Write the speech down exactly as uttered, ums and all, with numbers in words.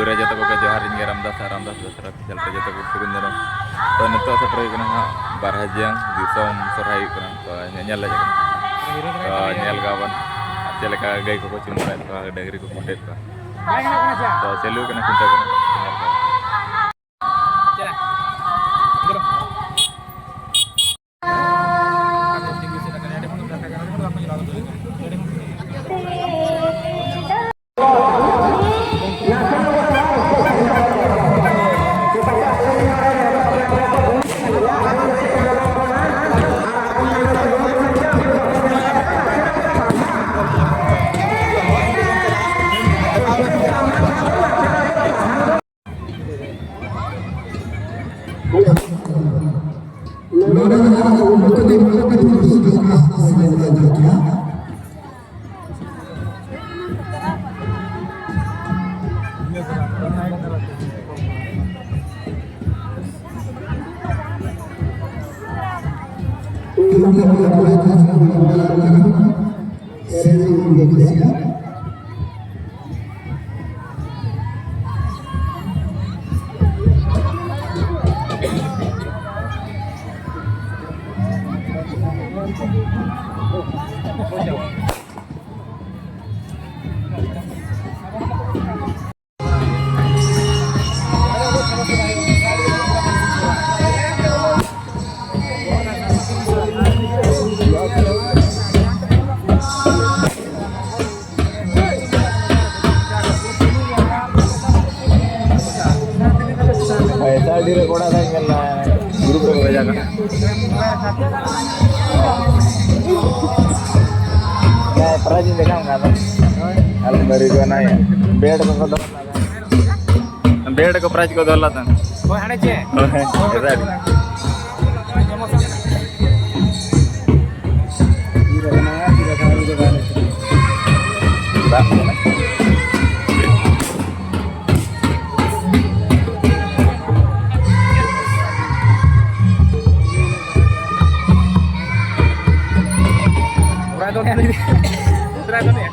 ᱨᱮ ᱡᱚᱛᱚ ᱠᱚᱜᱮ ᱡᱚᱦᱟᱨ, ᱤᱧ ᱜᱮ ᱨᱟᱢᱫᱟᱥ ᱟᱨ ᱨᱟᱢᱫᱟᱥ ᱫᱚᱥᱨᱟ ᱚᱯᱷᱤᱥᱤᱭᱟᱞ ᱨᱮ ᱡᱚᱛᱚ ᱠᱚ ᱥᱟᱹᱜᱩᱱ ᱫᱟᱨᱟᱢ᱾ ᱛᱚ, ᱱᱤᱛᱚᱜ ᱥᱮᱴᱮᱨ ᱦᱩᱭ ᱠᱟᱱᱟ ᱦᱟᱸᱜ ᱵᱟᱨᱦᱟᱡᱟᱝ ᱫᱤᱥᱚᱢ ᱥᱚᱨᱦᱟᱭ ᱦᱩᱭᱩᱜ ᱠᱟᱱᱟ, ᱛᱚ, ᱧᱮᱧᱮᱞ ᱞᱮ ᱦᱮᱡ ᱠᱟᱱᱟ᱾ ᱛᱚ, ᱧᱮᱞ ᱠᱟᱜ ᱵᱚᱱ ᱟᱨ ᱪᱮᱫ ᱞᱮᱠᱟ ᱜᱟᱹᱭ ᱠᱚᱠᱚ ᱪᱩᱢᱟᱹᱲᱟᱭᱮᱫ ᱠᱚᱣᱟ, ᱰᱟᱹᱝᱨᱤ ᱠᱚ ᱠᱷᱩᱱᱴᱟᱹᱣᱮᱫ ᱠᱚᱣᱟ᱾ ᱛᱚ, ᱪᱟᱹᱞᱩ ᱠᱟᱱᱟ ᱠᱷᱩᱱᱴᱟᱹᱣ ᱠᱚ, ᱧᱮᱞ ᱠᱟᱜ ᱵᱚᱱ᱾ ᱱᱚᱰᱮ ᱢᱮᱱᱟᱜ ᱠᱚ ᱩᱱᱠᱩ ᱠᱟᱹᱴᱤᱡ ᱢᱚᱬᱮ ᱠᱟᱹᱴᱤᱡ ᱠᱚ ᱥᱩᱡᱳᱜᱽ ᱠᱟᱱᱟ, ᱥᱟᱥᱟᱭ ᱠᱚ ᱡᱚᱦᱟᱨ᱾ ᱮᱥ ᱟᱨ ᱰᱤ ᱨᱮ ᱠᱚᱲᱟ ᱛᱟᱦᱮᱸ ᱠᱟᱱᱟ, ᱜᱨᱩᱯ ᱨᱮᱠᱚ ᱵᱷᱮᱡᱟ ᱠᱟᱜᱼᱟ᱾ ᱦᱮᱸ, ᱯᱨᱟᱭᱤᱡᱽ ᱤᱧ ᱫᱮᱠᱷᱟᱣ ᱠᱟᱜ ᱫᱚ᱾ ᱟᱞᱚᱢ ᱵᱟᱹᱲᱤᱡᱚᱜᱼᱟ, ᱱᱟᱭ ᱵᱮᱰ ᱠᱚᱠᱚ ᱫᱚᱦᱚ ᱞᱮᱫᱟ᱾ ᱵᱮᱰ ᱠᱚ ᱯᱨᱟᱭᱤᱡᱽ ᱠᱚ ᱫᱚᱦᱚ ᱞᱮᱫᱟ᱾ ᱦᱳᱭ, ᱦᱟᱸᱰᱮ ᱪᱮ? ᱦᱳᱭ, ᱦᱮᱸ, ᱮᱥ ᱟᱨ ᱰᱤ᱾ ᱫᱟᱜ ᱠᱟᱱᱟ᱾ ᱯᱨᱟᱭ ᱫᱚ ᱱᱮ-, ᱯᱨᱟᱭ ᱫᱚ ᱱᱮ-᱾